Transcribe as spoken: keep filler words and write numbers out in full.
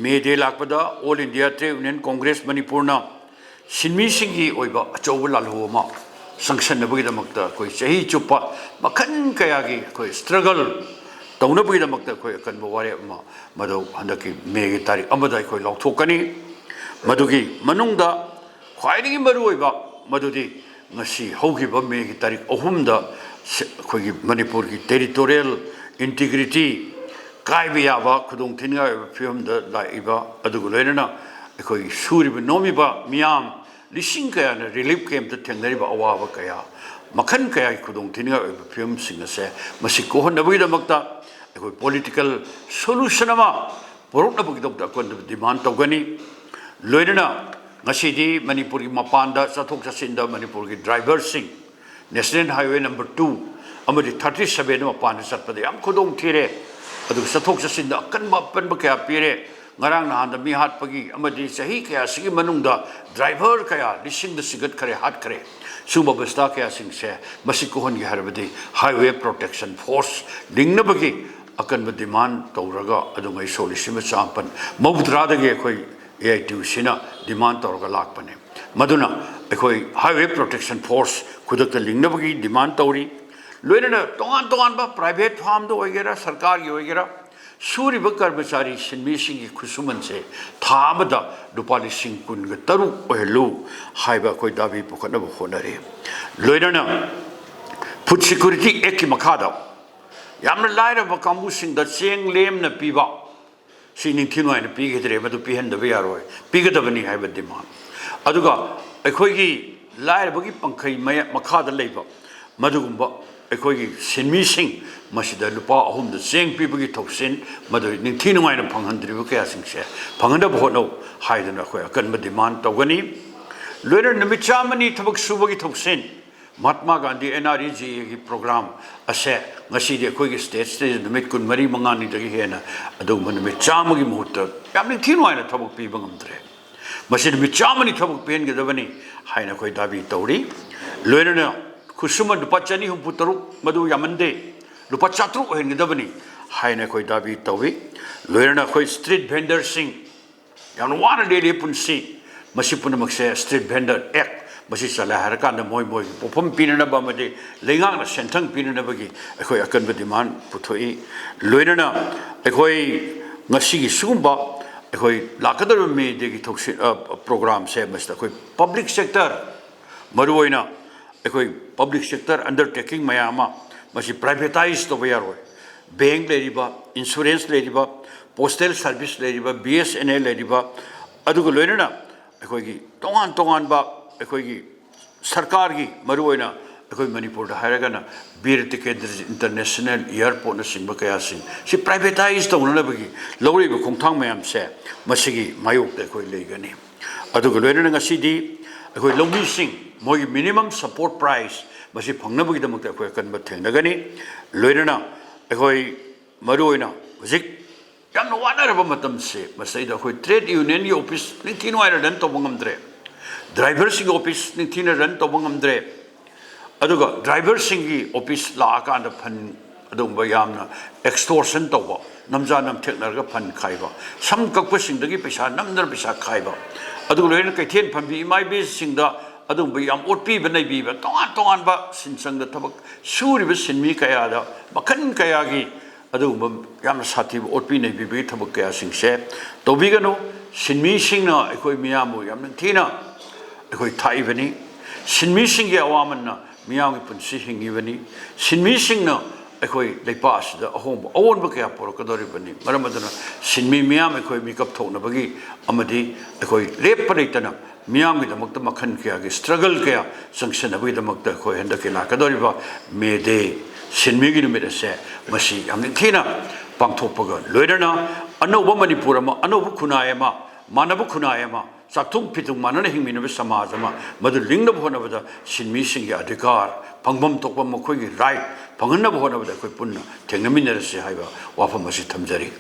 ꯃꯦ ꯗꯦ ꯂꯥꯛꯄꯗ All India Trade Union Congress ꯃꯅꯤꯄꯨꯔꯅ ꯁꯤꯟꯃꯤꯁꯤꯡꯒꯤ ꯑꯣꯏꯕ ꯑꯆꯧꯕ ꯂꯥꯜꯍꯧ ꯑꯃ ꯆꯪꯁꯟꯅꯕꯒꯤꯗꯃꯛꯇ ꯑꯩꯈꯣꯏ ꯆꯍꯤ ꯆꯨꯞꯄ ꯃꯈꯜ ꯀꯌꯥꯒꯤ ꯑꯩꯈꯣꯏ struggle ꯇꯧꯅꯕꯒꯤꯗꯃꯛꯇ ꯑꯩꯈꯣꯏ ꯑꯀꯟꯕ ꯋꯥꯔꯦꯞ ꯑꯃ ꯃꯗꯨ ꯍꯟꯗꯛꯀꯤ ꯃꯦꯒꯤ ꯇꯥꯔꯤꯛ ꯑꯃꯗ ꯑꯩꯈꯣꯏ ꯂꯥꯎꯊꯣꯛꯀꯅꯤ꯫ ꯃꯗꯨꯒꯤ ꯃꯅꯨꯡꯗ ꯈ꯭ꯋꯥꯏꯗꯒꯤ ꯃꯔꯨꯑꯣꯏꯕ ꯃꯗꯨꯗꯤ ꯉꯁꯤ ꯍꯧꯈꯤꯕ ꯃꯦꯒꯤ ꯇꯥꯔꯤꯛ ꯑꯍꯨꯝꯗ ꯁ-, ꯑꯩꯈꯣꯏꯒꯤ ꯃꯅꯤꯄꯨꯔꯒꯤ territorial integrity ꯀꯥꯏꯕ ꯌꯥꯕ ꯈꯨꯗꯣꯡꯊꯤꯅꯤꯡꯉꯥꯏ ꯑꯣꯏꯕ ꯐꯤꯕꯝꯗ ꯂꯥꯛꯏꯕ, ꯑꯗꯨꯒ ꯂꯣꯏꯅꯅ ꯑꯩꯈꯣꯏꯒꯤ ꯁꯨꯔꯤꯕ ꯅꯣꯝꯃꯤꯕ ꯃꯤꯌꯥꯝ ꯂꯤꯁꯤꯡ ꯀꯌꯥꯅ relief camp ꯇ ꯊꯦꯡꯅꯔꯤꯕ ꯑꯋꯥꯕ ꯀꯌꯥ, ꯃꯈꯜ ꯀꯌꯥꯒꯤ ꯈꯨꯗꯣꯡꯊꯤꯅꯤꯡꯉꯥꯏ ꯑꯣꯏꯕ ꯐꯤꯕꯝꯁꯤꯡ ꯑꯁꯦ ꯃꯁꯤ ꯀꯣꯛꯍꯟꯅꯕꯒꯤꯗꯃꯛꯇ ꯑꯩꯈꯣꯏ political solution ꯑꯃ ꯄꯨꯔꯛꯅꯕꯒꯤꯗꯃꯛꯇ ꯑꯀꯟꯕ demand ꯇꯧꯒꯅꯤ꯫ ꯂꯣꯏꯅꯅ ꯉꯁꯤꯗꯤ ꯃꯅꯤꯄꯨꯔꯒꯤ ꯃꯄꯥꯟꯗ ꯆꯠꯊꯣꯛ ꯆꯠꯁꯤꯟꯗ ꯃꯅꯤꯄꯨꯔꯒꯤ driver ꯁꯤꯡ National Highway number two ꯑꯃꯗꯤ thirty seven ꯃꯄꯥꯟꯗ ꯆꯠꯄꯗ ꯌꯥꯝ ꯈꯨꯗꯣꯡ ꯊꯤꯔꯦ꯫ ꯑꯗꯨꯒ ꯆꯠꯊꯣꯛ ꯆꯠꯁꯤꯟꯗ ꯑꯀꯟꯕ ꯑꯄꯟꯕ ꯀꯌꯥ ꯄꯤꯔꯦ꯫ ꯉꯔꯥꯡ ꯅꯍꯥꯟꯗ ꯃꯤ ꯍꯥꯠꯄꯒꯤ ꯑꯃꯗꯤ ꯆꯍꯤ ꯀꯌꯥꯁꯤꯒꯤ ꯃꯅꯨꯡꯗ driver ꯀꯌꯥ ꯂꯤꯁꯤꯡꯗ ꯁꯤꯒꯠꯈ꯭ꯔꯦ, ꯍꯥꯠꯈ꯭ꯔꯦ꯫ ꯁꯤꯒꯨꯝꯕ ꯑꯕꯁꯊꯥ ꯀꯌꯥꯁꯤꯡꯁꯦ ꯃꯁꯤ ꯀꯣꯛꯍꯟꯒꯦ ꯍꯥꯏꯔꯕꯗꯤ Highway Protection Force ꯂꯤꯡꯅꯕꯒꯤ ꯑꯀꯟꯕ demand ꯇꯧꯔꯒ ꯑꯗꯨꯉꯩ ꯁꯣꯛ ꯂꯤꯁꯤꯡ ꯑꯃ ꯆꯥꯃꯥꯄꯟ ꯃꯧꯗ꯭ꯔꯥꯗꯒꯤ ꯑꯩꯈꯣꯏ A I T U ꯁꯤꯅ demand ꯇꯧꯔꯒ ꯂꯥꯛꯄꯅꯦ꯫ ꯃꯗꯨꯅ ꯑꯩꯈꯣꯏ Highway Protection Force ꯈꯨꯗꯛꯇ ꯂꯤꯡꯅꯕꯒꯤ demand ꯇꯧꯔꯤ꯫ ꯂꯣꯏꯅꯅ ꯇꯣꯉꯥꯟ ꯇꯣꯉꯥꯟꯕ private firm ꯗ ꯑꯣꯏꯒꯦꯔꯥ, ꯁꯔꯀꯥꯔꯒꯤ ꯑꯣꯏꯒꯦꯔꯥ, ꯁꯨꯔꯤꯕ ꯀꯔꯃꯆꯥꯔꯤ ꯁꯤꯟꯃꯤꯁꯤꯡꯒꯤ ꯈꯨꯠꯁꯨꯃꯟꯁꯦ ꯊꯥ ꯑꯃꯗ ꯂꯨꯄꯥ ꯂꯤꯁꯤꯡ ꯀꯨꯟꯒ ꯇꯔꯨꯛ ꯑꯣꯏꯍꯜꯂꯨ ꯍꯥꯏꯕ ꯑꯩꯈꯣꯏ ꯗꯥꯕꯤ ꯄꯨꯈꯠꯅꯕ ꯍꯣꯠꯅꯔꯤ꯫ ꯂꯣꯏꯅꯅ Food Security Act ꯀꯤ ꯃꯈꯥꯗ ꯌꯥꯝꯅ ꯂꯥꯏꯔꯕ ꯀꯥꯡꯕꯨꯁꯤꯡꯗ ꯆꯦꯡ ꯂꯦꯝꯅ ꯄꯤꯕ, ꯁꯤ ꯅꯤꯡꯊꯤ ꯅꯨꯡꯉꯥꯏꯅ ꯄꯤꯈꯤꯗ꯭ꯔꯦ, ꯃꯗꯨ ꯄꯤꯍꯟꯗꯕ ꯌꯥꯔꯣꯏ, ꯄꯤꯒꯗꯕꯅꯤ ꯍꯥꯏꯕ demand꯫ ꯑꯗꯨꯒ ꯑꯩꯈꯣꯏꯒꯤ ꯂꯥꯏꯔꯕꯒꯤ ꯄꯪꯈꯩ ꯃꯌꯥ-, ꯃꯈꯥꯗ ꯂꯩꯕ ꯃꯗꯨꯒꯨꯝꯕ ꯑꯩꯈꯣꯏꯒꯤ ꯁꯤꯟꯃꯤꯁꯤꯡ ꯃꯁꯤꯗ ꯂꯨꯄꯥ ꯑꯍꯨꯝꯗ ꯆꯦꯡ ꯄꯤꯕꯒꯤ ꯊꯧꯁꯤꯟ, ꯃꯗꯨ ꯅꯤꯡꯊꯤ ꯅꯨꯡꯉꯥꯏꯅ ꯐꯪꯍꯟꯗ꯭ꯔꯤꯕ ꯀꯌꯥꯁꯤꯡꯁꯦ ꯐꯪꯍꯟꯅꯕ ꯍꯣꯠꯅꯧ ꯍꯥꯏꯗꯨꯅ ꯑꯩꯈꯣꯏ ꯑꯀꯟꯕ demand ꯇꯧꯒꯅꯤ꯫ ꯂꯣꯏꯅꯅ ꯅꯨꯃꯤꯠ ꯆꯥꯝꯃꯅꯤ ꯊꯕꯛ ꯁꯨꯕꯒꯤ ꯊꯧꯁꯤꯟ, Mahatma Gandhi N R E G A ꯒꯤ program ꯑꯁꯦ ꯉꯁꯤꯗꯤ ꯑꯩꯈꯣꯏꯒꯤ state ꯁꯤꯗ ꯅꯨꯃꯤꯠ ꯀꯨꯟꯃꯔꯤ ꯃꯉꯥꯅꯤꯗꯒꯤ ꯍꯦꯟꯅ ꯑꯗꯨꯒꯨꯝꯕ ꯅꯨꯃꯤꯠ ꯆꯥꯝꯃꯒꯤ ꯃꯍꯨꯠꯇ ꯌꯥꯝ ꯅꯤꯡꯊꯤ ꯅꯨꯡꯉꯥꯏꯅ ꯊꯕꯛ ꯄꯤꯕ ꯉꯝꯗ꯭ꯔꯦ꯫ ꯃꯁꯤ ꯅꯨꯃꯤꯠ ꯆꯥꯝꯃꯅꯤ ꯊꯕꯛ ꯄꯤꯍꯟꯒꯗꯕꯅꯤ ꯍꯥꯏꯅ ꯑꯩꯈꯣꯏ ꯗꯥꯕꯤ ꯇꯧꯔꯤ꯫ ꯂꯣꯏꯅꯅ ꯈꯨꯠꯁꯨꯃꯟ ꯂꯨꯄꯥ ꯆꯅꯤ ꯍꯨꯝꯐꯨ ꯇꯔꯨꯛ, ꯃꯗꯨ ꯌꯥꯝꯃꯟꯗꯦ, ꯂꯨꯄꯥ ꯆꯥꯇ꯭ꯔꯨꯛ ꯑꯣꯏꯍꯟꯒꯗꯕꯅꯤ ꯍꯥꯏꯅ ꯑꯩꯈꯣꯏ ꯗꯥꯕꯤ ꯇꯧꯏ꯫ ꯂꯣꯏꯅꯅ ꯑꯩꯈꯣꯏ ꯁ꯭ꯇ꯭ꯔꯤꯠ ꯚꯦꯟꯗꯔꯁꯤꯡ, ꯌꯥꯝꯅ ꯋꯥꯅ ꯂꯦꯜꯂꯤ ꯄꯨꯟꯁꯤ, ꯃꯁꯤ ꯄꯨꯝꯅꯃꯛꯁꯦ ꯁ꯭ꯇ꯭ꯔꯤꯠ ꯚꯦꯟꯗꯔ ꯑꯦꯛ, ꯃꯁꯤ ꯆꯠꯂꯦ ꯍꯥꯏꯔꯀꯥꯟꯗ ꯃꯣꯏ ꯃꯣꯏꯒꯤ ꯄꯣꯠꯐꯝ ꯄꯤꯅꯅꯕ ꯑꯃꯗꯤ ꯂꯩꯉꯥꯛꯅ ꯁꯦꯟꯊꯪ ꯄꯤꯅꯅꯕꯒꯤ ꯑꯩꯈꯣꯏ ꯑꯀꯟꯕ ꯗꯤꯃꯥꯟ ꯄꯨꯊꯣꯛꯏ꯫ ꯂꯣꯏꯅꯅ ꯑꯩꯈꯣꯏ ꯉꯁꯤꯒꯤ ꯁꯤꯒꯨꯝꯕ ꯑꯩꯈꯣꯏ ꯂꯥꯛꯀꯗꯧꯔꯤꯕ ꯃꯦ ꯗꯦꯒꯤ ꯊꯧꯁꯤ-, ꯑ, ꯄ꯭ꯔꯣꯒ꯭ꯔꯥꯝꯁꯦ ꯃꯁꯤꯗ ꯑꯩꯈꯣꯏ ꯄꯕ꯭ꯂꯤꯛ ꯁꯦꯛꯇꯔ, ꯃꯔꯨꯑꯣꯏꯅ ꯑꯩꯈꯣꯏ ꯄꯕ꯭ꯂꯤꯛ ꯁꯦꯛꯇꯔ ꯑꯟꯗꯔꯇꯦꯀꯤꯡ ꯃꯌꯥꯝ ꯑꯃ, ꯃꯁꯤ ꯄ꯭ꯔꯥꯏꯚꯦꯇꯥꯏꯁ ꯇꯧꯕ ꯌꯥꯔꯣꯏ꯫ ꯕꯦꯡꯛ ꯂꯩꯔꯤꯕ, ꯏꯟꯁꯨꯔꯦꯟꯁ ꯂꯩꯔꯤꯕ, ꯄꯣꯁꯇꯦꯜ ꯁꯥꯔꯚꯤꯁ ꯂꯩꯔꯤꯕ, ꯕꯤ ꯑꯦꯁ ꯑꯦꯟ ꯑꯦꯜ ꯂꯩꯔꯤꯕ, ꯑꯗꯨꯒ ꯂꯣꯏꯅꯅ ꯑꯩꯈꯣꯏꯒꯤ ꯇꯣꯉꯥꯟ ꯇꯣꯉꯥꯟꯕ ꯑꯩꯈꯣꯏꯒꯤ ꯁꯔꯀꯥꯔꯒꯤ, ꯃꯔꯨꯑꯣꯏꯅ ꯑꯩꯈꯣꯏ ꯃꯅꯤꯄꯨꯔꯗ ꯍꯥꯏꯔꯒꯅ ꯕꯤꯔ ꯇꯤꯀꯦꯟꯗ꯭ꯔꯖꯤꯠ ꯏꯟꯇꯔꯅꯦꯁꯅꯦꯜ ꯑꯦꯌꯥꯔꯄꯣꯔꯠꯅꯆꯤꯡꯕ ꯀꯌꯥꯁꯤꯡ ꯁꯤ ꯄ꯭ꯔꯥꯏꯚꯦꯇꯥꯏꯁ ꯇꯧꯅꯅꯕꯒꯤ ꯂꯧꯔꯤꯕ ꯈꯣꯡꯊꯥꯡ ꯃꯌꯥꯝꯁꯦ, ꯃꯁꯤꯒꯤ ꯃꯥꯌꯣꯛꯇ ꯑꯩꯈꯣꯏ ꯂꯩꯒꯅꯤ꯫ ꯑꯗꯨꯒ ꯂꯣꯏꯅꯅ ꯉꯁꯤꯗꯤ ꯑꯩꯈꯣꯏ ꯂꯧꯃꯤꯁꯤꯡ ꯃꯣꯏꯒꯤ ꯃꯤꯅꯤꯃꯝ ꯁꯄꯣꯔꯠ ꯄ꯭ꯔꯥꯏꯁ ꯃꯁꯤ ꯐꯪꯅꯕꯒꯤꯗꯃꯛꯇ ꯑꯩꯈꯣꯏ ꯑꯀꯟꯕ ꯊꯦꯡꯅꯒꯅꯤ꯫ ꯂꯣꯏꯅꯅ ꯑꯩꯈꯣꯏ ꯃꯔꯨꯑꯣꯏꯅ ꯍꯧꯖꯤꯛ ꯌꯥꯝꯅ ꯋꯥꯅꯔꯕ ꯃꯇꯝꯁꯦ, ꯃꯁꯤꯗꯩꯗ ꯑꯩꯈꯣꯏ ꯇ꯭ꯔꯦꯗ ꯌꯨꯅꯤꯌꯟꯒꯤ ꯑꯣꯐꯤꯁ ꯅꯤꯡꯊꯤ ꯅꯨꯡꯉꯥꯏꯅ ꯔꯟ ꯇꯧꯕ ꯉꯝꯗ꯭ꯔꯦ, ꯗ꯭ꯔꯥꯏꯚꯔꯁꯤꯡꯒꯤ ꯑꯣꯐꯤꯁ ꯅꯤꯡꯊꯤꯅ ꯔꯟ ꯇꯧꯕ ꯉꯝꯗ꯭ꯔꯦ, ꯑꯗꯨꯒ ꯗ꯭ꯔꯥꯏꯚꯔꯁꯤꯡꯒꯤ ꯑꯣꯐꯤꯁ ꯂꯥꯛꯑꯀꯥꯟꯗ ꯐꯟ, ꯑꯗꯨꯒꯨꯝꯕ ꯌꯥꯝꯅ ꯑꯦꯛꯁꯇꯣꯔꯁꯟ ꯇꯧꯕ, ꯅꯝꯖꯥ ꯅꯝꯊꯦꯛꯅꯔꯒ ꯐꯟ ꯈꯥꯏꯕ, ꯁꯝ ꯀꯛꯄꯁꯤꯡꯗꯒꯤ ꯄꯩꯁꯥ ꯅꯝꯗꯅ ꯄꯩꯁꯥ ꯈꯥꯏꯕ, ꯑꯗꯨꯒ ꯂꯣꯏꯅꯅ ꯀꯩꯊꯦꯜ ꯐꯝꯕꯤ ꯏꯃꯥ ꯏꯕꯦꯁꯤꯡꯗ ꯑꯗꯨꯒꯨꯝꯕ ꯌꯥꯝ ꯑꯣꯠꯄꯤꯕ ꯅꯩꯕꯤꯕ, ꯇꯣꯉꯥꯟ ꯇꯣꯉꯥꯟꯕ ꯁꯤꯟꯁꯪꯗ ꯊꯕꯛ ꯁꯨꯔꯤꯕ ꯁꯤꯟꯃꯤ ꯀꯌꯥꯗ ꯃꯈꯜ ꯀꯌꯥꯒꯤ ꯑꯗꯨꯒꯨꯝꯕ ꯌꯥꯝꯅ ꯁꯥꯊꯤꯕ ꯑꯣꯠꯄꯤ ꯅꯩꯕꯤꯕꯒꯤ ꯊꯕꯛ ꯀꯌꯥꯁꯤꯡꯁꯦ ꯇꯧꯕꯤꯒꯅꯨ꯫ ꯁꯤꯟꯃꯤꯁꯤꯡꯅ ꯑꯩꯈꯣꯏ ꯃꯤꯌꯥꯝꯕꯨ ꯌꯥꯝꯅ ꯊꯤꯅ ꯑꯩꯈꯣꯏ ꯊꯥꯛꯏꯕꯅꯤ꯫ ꯁꯤꯟꯃꯤꯁꯤꯡꯒꯤ ꯑꯋꯥꯃꯟꯅ ꯃꯤꯌꯥꯝꯒꯤ ꯄꯨꯟꯁꯤ ꯍꯤꯡꯉꯤꯕꯅꯤ꯫ ꯁꯤꯟꯃꯤꯁꯤꯡꯅ ꯑꯩꯈꯣꯏ ꯂꯩꯄꯥꯛ ꯑꯁꯤꯗ ꯑꯍꯣꯡꯕ, ꯑꯑꯣꯟꯕ ꯀꯌꯥ ꯄꯨꯔꯛꯀꯗꯧꯔꯤꯕꯅꯤ꯫ ꯃꯔꯝ ꯑꯗꯨꯅ ꯁꯤꯟꯃꯤ ꯃꯤꯌꯥꯝ ꯑꯩꯈꯣꯏ ꯃꯤꯀꯞ ꯊꯣꯛꯅꯕꯒꯤ ꯑꯃꯗꯤ ꯑꯩꯈꯣꯏ ꯂꯦꯞꯄ ꯂꯩꯇꯅ ꯃꯤꯌꯥꯝꯒꯤꯗꯃꯛꯇ ꯃꯈꯜ ꯀꯌꯥꯒꯤ ꯁ꯭ꯇ꯭ꯔꯒꯜ ꯀꯌꯥ ꯆꯪꯁꯤꯟꯅꯕꯒꯤꯗꯃꯛꯇ ꯑꯩꯈꯣꯏ ꯍꯟꯗꯛꯀꯤ ꯂꯥꯛꯀꯗꯧꯔꯤꯕ ꯃꯦ ꯗꯦ, ꯁꯤꯟꯃꯤꯒꯤ ꯅꯨꯃꯤꯠ ꯑꯁꯦ, ꯃꯁꯤ ꯌꯥꯝ ꯅꯤꯡꯊꯤꯅ ꯄꯥꯡꯊꯣꯛꯄꯒ ꯂꯣꯏꯅꯅ ꯑꯅꯧꯕ ꯃꯅꯤꯄꯨꯔ ꯑꯃ, ꯑꯅꯧꯕ ꯈꯨꯟꯅꯥꯏ ꯑꯃ, ꯃꯥꯟꯅꯕ ꯈꯨꯟꯅꯥꯏ ꯑꯃ, ꯆꯥꯛꯊꯨꯡ ꯐꯤꯊꯨꯡ ꯃꯥꯟꯅꯅ ꯍꯤꯡꯃꯤꯟꯅꯕ ꯁꯃꯥꯖ ꯑꯃ ꯃꯗꯨ ꯂꯤꯡꯅꯕ ꯍꯣꯠꯅꯕꯗ ꯁꯤꯟꯃꯤꯁꯤꯡꯒꯤ ꯑꯙꯤꯀꯥꯔ, ꯐꯪꯐꯝ ꯊꯣꯛꯄ ꯃꯈꯣꯏꯒꯤ ꯔꯥꯏꯠ ꯐꯪꯍꯟꯅꯕ ꯍꯣꯠꯅꯕꯗ ꯑꯩꯈꯣꯏ ꯄꯨꯟꯅ ꯊꯦꯡꯅꯃꯤꯟꯅꯔꯁꯤ ꯍꯥꯏꯕ ꯋꯥꯐꯝ ꯑꯁꯤ ꯊꯝꯖꯔꯤ꯫